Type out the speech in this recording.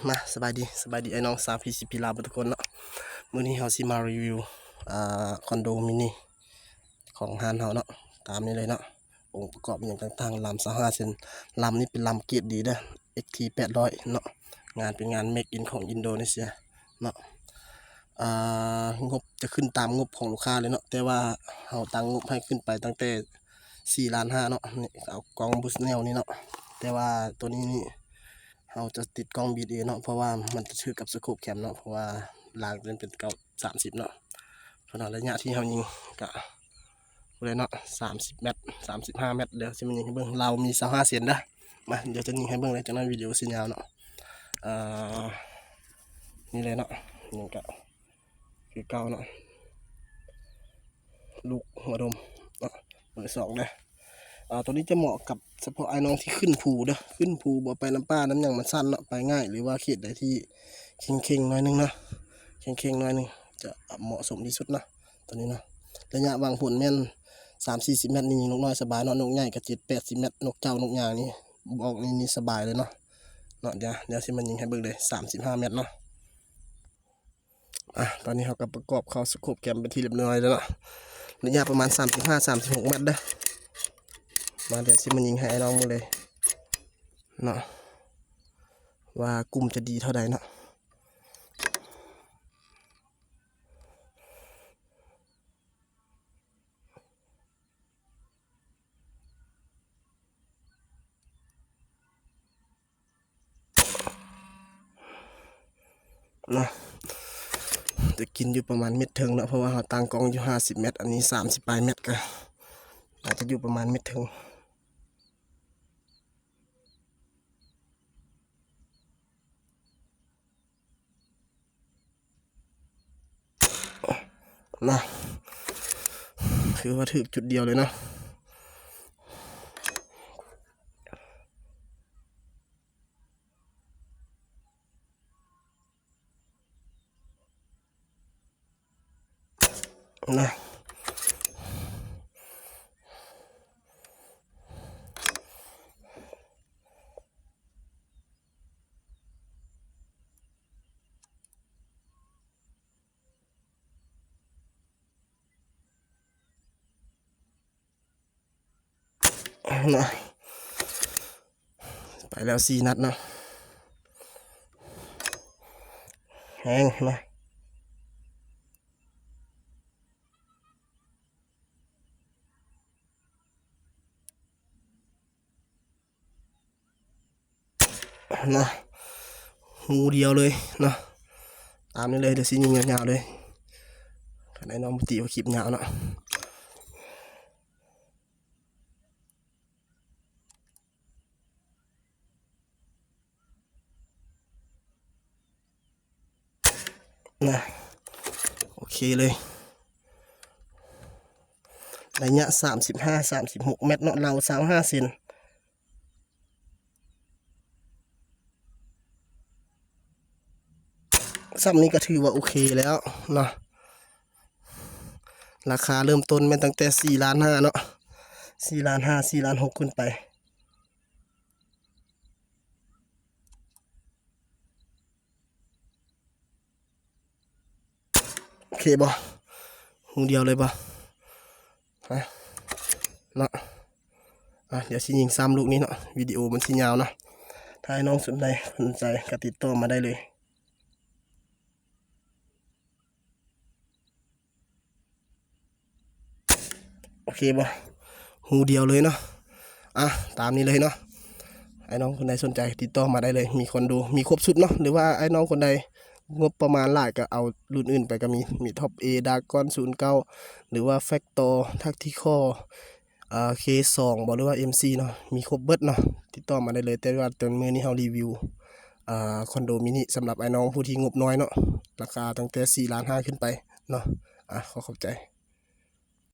ມາ ສະບາຍດີ ສະບາຍດີ ອ້າຍນ້ອງຊາວ ພີຊີພີ ລາວ ເບິດທຸກຄົນເນາະ. ມື້ນີ້ເຮົາຊິມາຣີວິວ ອ່າ ຄອນໂດມິນີຂອງຮ້ານເຮົາເນາະ. ຕາມນີ້ເລີຍເນາະ, ອົງປະກອບອີ່ຫຍັງຕ່າງໆ ລຳຊາວຫ້າເຊັນ. ລຳນີ້ເປັນລຳເກຣດດີເດີ ເອັກທີແປດຮ້ອຍເນາະ. ງານເປັນງານເມກອິນຂອງອິນໂດເນເຊຍເນາະ. ອ່າ ງົບຈະຂຶ້ນຕາມງົບຂອງລູກຄ້າເລີຍເນາະ, ແຕ່ວ່າເຮົາຕັ້ງງົບໃຫ້ຂຶ້ນໄປຕັ້ງແຕ່ສີ່ລ້ານຫ້າເນາະ. ນີ້ເອົາກ້ອງບຸສແນວນີ້ເນາະ, ແຕ່ວ່າໂຕນີ້ນີ້ ເຮົາຈະຕິດກ້ອງບີເອເນາະ ເພາະວ່າມັນຈະຖືກກັບສະໂຄບແຄມເນາະ, ເພາະວ່າລາງມັນເປັນເກົ້າ ສາມສິບເນາະ. ເພາະວ່າໄລຍະທີ່ເຮົາຍິງກະ ຜູ້ໃດເນາະ ສາມສິບແມັດ ສາມສິບຫ້າແມັດ. ດຽວຊິມາຍິງໃຫ້ເບິ່ງ, ລາວມີຊາວຫ້າເຊັນເດີ. ມາ ດຽວຈະຍິງໃຫ້ເບິ່ງເລີຍ, ຈັກໜ້ອຍວິດີໂອຊິຍາວເນາະ. ເອີ ນີ້ເລີຍເນາະ, ຍິງກະຄືເກົ່າເນາະ. ລູກຫົວດົມເນາະ ເບີສອງເດີ. ອ່າ ໂຕນີ້ຈະເໝາະກັບສະເພາະອ້າຍນ້ອງທີ່ຂຶ້ນພູເດີ, ຂຶ້ນພູບໍ່ໄປນຳປ່ານຳຫຍັງ ມັນຊັນເນາະ, ໄປງ່າຍ ຫຼືວ່າເຂດໃດທີ່ເຄັ່ງໆໜ້ອຍໜຶ່ງເນາະ, ເຄັ່ງໆໜ້ອຍໜຶ່ງ ຈະເໝາະສົມທີ່ສຸດເນາະ ໂຕນີ້ເນາະ. ໄລຍະຫວ່າງໂພນແມ່ນສາມສີ່ສິບແມັດນີ້ ນົກນ້ອຍສະບາຍເນາະ, ນົກໃຫຍ່ກໍເຈັດແປດສິບແມັດ, ນົກເຈົ້າ ນົກຫຍັງນີ້ ບອກນີ້ ນີ້ສະບາຍເລີຍເນາະ. ເນາະ ດຽວ ດຽວຊິມາຍິງໃຫ້ເບິ່ງເລີຍ ສາມສິບຫ້າແມັດເນາະ. ອ່ະ ຕອນນີ້ເຮົາກໍປະກອບເຂົ້າສະໂຄບແຄມເປັນທີ່ຮຽບຮ້ອຍແລ້ວເນາະ, ໄລຍະປະມານສາມສິບຫ້າ ສາມສິບຫົກແມັດເດີ. ມາ ດຽວຊິມາຍິງໃຫ້ອ້າຍນ້ອງເບິ່ງເລີຍເນາະ ວ່າກຸ່ມຈະດີເທົ່າໃດເນາະ. ນະ ຈະກິນຢູ່ປະມານເມັດເທິງເນາະ, ເພາະວ່າເຮົາຕັ້ງກ້ອງຢູ່ຫ້າສິບແມັດ, ອັນນີ້ສາມສິບປາຍແມັດ, ກໍອາດຈະຢູ່ປະມານເມັດເທິງ. ນະ ຄືວ່າຖືກຈຸດດຽວເລີຍເນາະ. ນະ ນະ ໄປແລ້ວສີ່ນັດເນາະ, ແຮງນະ. ນະ ຮູດຽວເລີຍເນາະ, ຕາມນີ້ເລີຍ. ດຽວຊິຍິງຍາວໆເລີຍ, ຄັນໄດ້ນ້ອງບໍ່ຕິວ່າຄລິບຍາວເນາະ. ນະ ໂອເຄເລີຍ, ໄລຍະສາມສິບຫ້າ ສາມສິບຫົກແມັດເນາະ, ລາວຊາວຫ້າເຊັນ. ສ່ຳນີ້ກໍຖືວ່າໂອເຄແລ້ວເນາະ. ລາຄາເລີ່ມຕົ້ນແມ່ນຕັ້ງແຕ່ສີ່ລ້ານຫ້າເນາະ, ສີ່ລ້ານຫ້າ ສີ່ລ້ານຫົກຂຶ້ນໄປ. ໂອເຄບໍ່? ຮູດຽວເລີຍບໍ່? ຮະ ເນາະ. ອ່ະ ດຽວຊິຍິງຊ້ຳລູກນີ້ເນາະ, ວິດີໂອມັນຊິຍາວເນາະ. ຖ້າອ້າຍນ້ອງສົນໃຈ ສົນໃຈກໍຕິດຕໍ່ມາໄດ້ເລີຍ. ໂອເຄບໍ່? ຮູດຽວເລີຍເນາະ. ອ່ະ ຕາມນີ້ເລີຍເນາະ, ອ້າຍນ້ອງຄົນໃດສົນໃຈຕິດຕໍ່ມາໄດ້ເລີຍ. ມີຄອນໂດ ມີຄົບຊຸດເນາະ, ຫຼືວ່າອ້າຍນ້ອງຄົນໃດງົບປະມານຫຼາຍກໍເອົາລຸ້ນອື່ນໄປກໍມີ, ມີທັອບເອ ດາກອນ ສູນເກົ້າ ຫຼືວ່າແຟັກຕໍ ແທັກຕິຄໍ ອ່າ ເຄສອງບໍ ຫຼືວ່າເອັມສີ່ເນາະ, ມີຄົບເບິດເນາະ, ຕິດຕໍ່ມາໄດ້ເລີຍ. ແຕ່ວ່າຕອນມື້ນີ້ເຮົາຣີວິວ ອ່າ ຄອນໂດມິນິສຳລັບອ້າຍນ້ອງຜູ້ທີ່ງົບນ້ອຍເນາະ, ລາຄາຕັ້ງແຕ່ສີ່ລ້ານຫ້າຂຶ້ນໄປເນາະ. ອ່ະ ຂໍຂອບໃຈ.